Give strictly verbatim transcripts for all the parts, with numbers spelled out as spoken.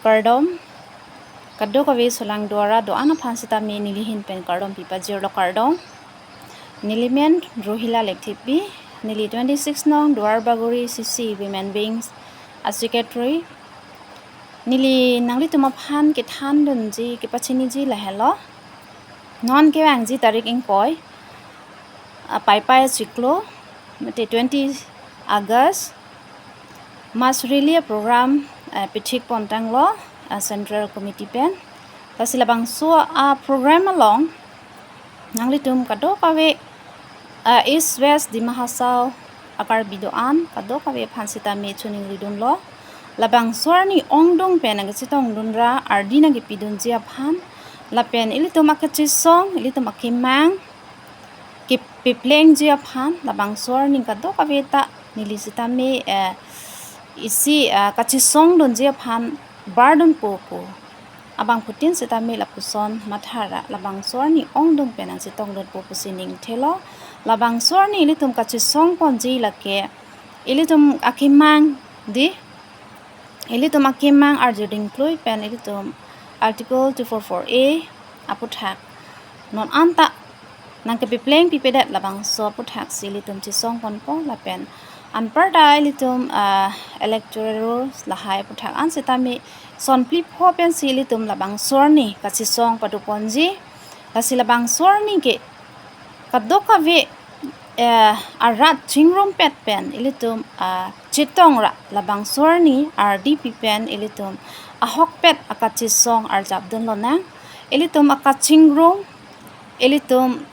Kardom, kadokave solang duara do-an aphan sitame neli ahin pen kardom pipajirlo, kardom. Neli men Rohila Lekthepi, neli twenty-six nong Duarbagori C C Women Wings a Secretary. Neli nanglitum aphan kethandunji, kepachiniji lahelo. Non kevangji tarik ingkoi, ah, Paipai achiklo, mate twenty August, mass rally program, eh, pithik pontanglo, ah, Central Committee pen. Lasi labangso a program along nanglitum kadokave, ah, East West Dima Hasao a Karbi do-an kadokave aphan sitame choningridunlo. Labangso arni ongdung pen nangkachetongdunra ardi nangkepidunji aphan, lapen ilitum akachesong, ilitum akemang kepeplengji aphan, labangso arni kadokave ta neli sitame, eh, isi, eh, kachesongdunji aphan bardunpo pu abangphutin sitame lapuson mathara, labangso arni ongdung pen nangchetongdunpo pusi ningthelo. Labangso arni ilitum kachesongponji lake ilitum akemang di, ilitum akemang arjuding klui pen ilitum Article two four four A aputhak non anta nangkepepleng pipedet, labangso aputhak si ilitum chesongponpo. Lapen anparta ilitum, ah, electoral rules lahai aputhak an sitame son phli pho pensi ilitum labangso arni kachesong padoponji. Lasi labangso arni ke kadokave, eh, arat chingrumpet pen ilitum, ah, chetongra, labangso arni ardi pi pen ilitum ahokpet akachesong arjapdunlonang. Ilitum akachingrum, ilitum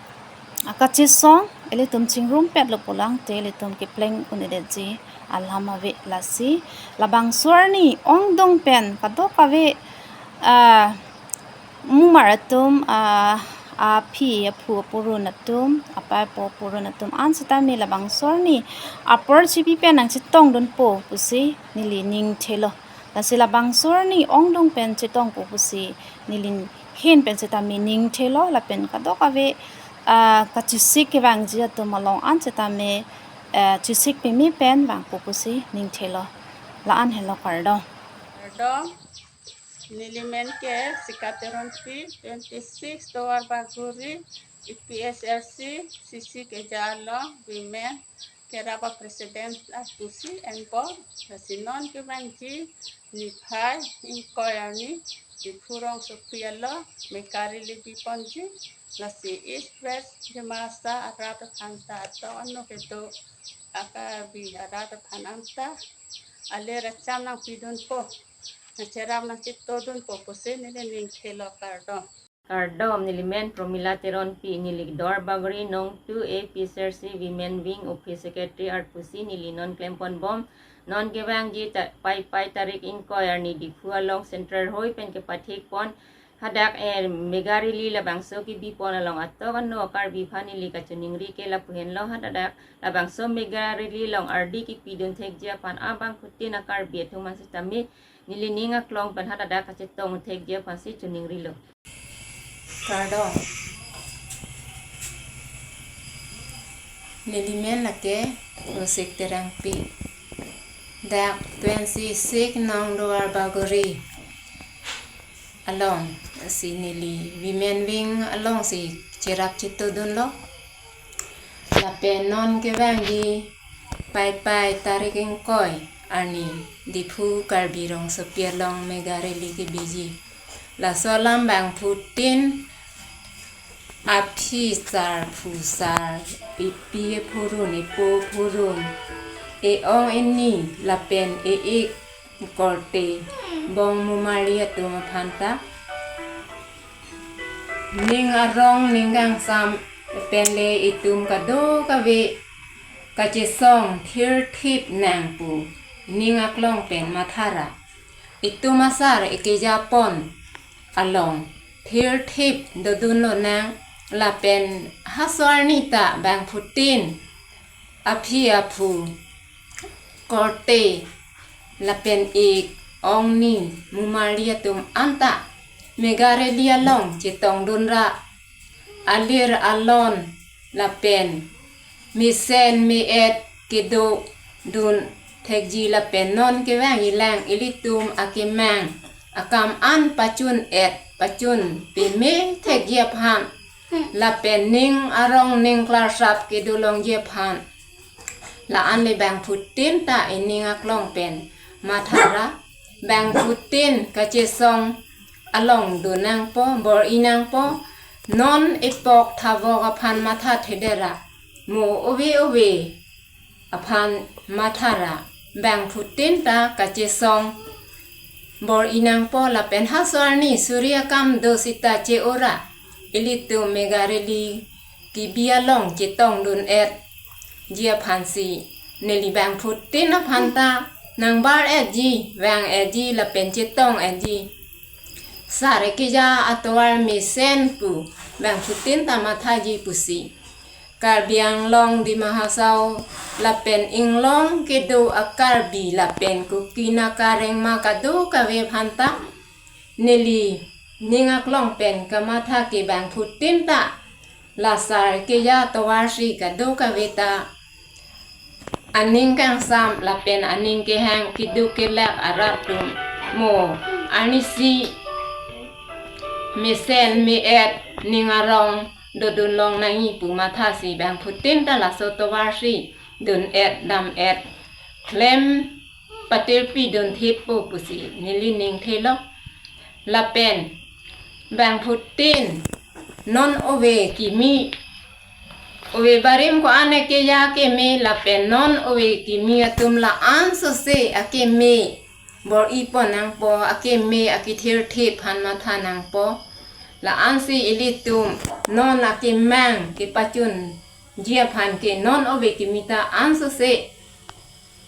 akachesong, ilitum chingrumpetlo pulang te ilitum kepleng un-edetji alam ave. Lasi labangso arni ongdung pen kadokave, ah, mumar atum, ah, aphi aphu apurun atum, apei apo apurun atum an sitame labangso arni apor chipi pen nangchetongdunpo pusi neli ningthelo. Lasi labangso arni ongdung pen chetongpo pusi neli ahin pen sitame ningthelo, lapen kadokave, ah, kachesik kevangji atum along an sitame, eh, chesik peme pen vangpo pusi ningthelo. La-an helo, kardom. Kardom. Neli men ke Sika Teronpi, twenty-six Duarbagori, A P H L C, C C keja along, women, kerap a-president apusi enbom, lasi non kevangji niphai ingkoi arni, Diphu rongsopi along mega rally biponji, lasi East West Dima Hasao arat aphan ta atok ano kedo a-Karbi arat aphan anta alir acham nangpidunpo, nangcherap nangchetodunpo pusi neli ningthelo, kardom. Kardom, neli men Promila Teronpi, neli Duarbagori nong two A P H L C Women Wing Office Secretary arpusi neli non klemponbom. Non kevangji ta-, Paipai tarik ingkoi arni Diphu along Central Hoi pen kepathikpon hadak, eh, mega rally labangso kebipon along atok ano a-Karbi aphan neli kachoningri ke lapu henlo, hadak labangso mega rally along ardi kepidun thekji aphan abangphutin a-Karbi atum an sitame neli ning aklong pen hadak kachetong thekji aphansi choningrilo. Kardom. Neli men lake Rosik Terangpi. Dak twenty-six nong Duarbagori along si neli Women Wing alongsi cherap chetodunlo. Lapen non kevangji Paipai tarik ingkoi arni Diphu Karbi rongsopi along mega rally kebiji. Laso alam abangphutin aphi sar phu sar, epi ephurun epo phurun, e-ong eni lapen e-ik korte bong mumari atum aphan ta ning arong ning kangsam pen le itum kadokave kachesong thirthip nang pu ning aklong pen mathara. Itum asar ekejapon along thirthip dodunlonang, lapen laso arni ta abangphutin aphi aphu korte lapen ik ongni mumari atum anta mega rally along chetongdunra, alir alon lapen mesen me-et kedodun thekji lapen non kevangji lang ilitum akemang akam an pachun et, pachun peme thekji aphan, lapen ning arong ning klarsap kedo longji aphan, la-an le bangphutin ta ining aklong pen mathara, bangphutin kachesong along dun nangpo, bor-i nangpo, non epok thavok aphan mathathedet ra, mo ove ove aphan mathara, bangphutin ta kachesong bor-i nangpo, lapen haso arni suri akam do sita che-o ra, ilitum mega rally kebi along chetongdun etji aphansi neli bangphutin aphan ta nangbar etji, vang etji, lapen chetong etji. Sar keja atovar mesen pu bangphutin ta mathaji pusi, Karbi Anglong, Dima Hasao, lapen inglong kedo a-Karbi lapen Kuki, Naga, Rengma kadokave aphan ta neli ning aklong pen kamatha ke bangphutin ta la sar keja atovarsi kadokave ta aning kangsam lapen aning kehang, keduk kelak arat atum, mo arnisi mesen me-et ning arong dodun long nangji pu mathasi bangphutin ta laso atovarsi dun et, dam et, klem patirpi dun thippo pusi neli ning thelok. Lapen bangphutin non ove kimi, ove barim ko-an keja keme, lapen non ove kimi atum la-an sose akeme bor-i pon nangpo, akeme akethirthe aphan matha nangpo. La-ansi ilitum non akemang kepachunji aphan ke non ove kimi ta an sose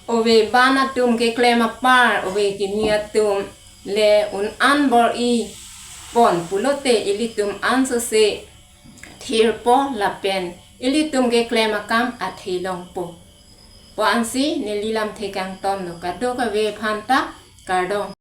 ove ban atum keklem apar ove kimi atum le un-an bor-i pon pulote ilitum an sose thirpo lapen ilitum keklem akam athe longpo. Pu ansi neli lamthe kangton lo, kadokave aphan ta kardom.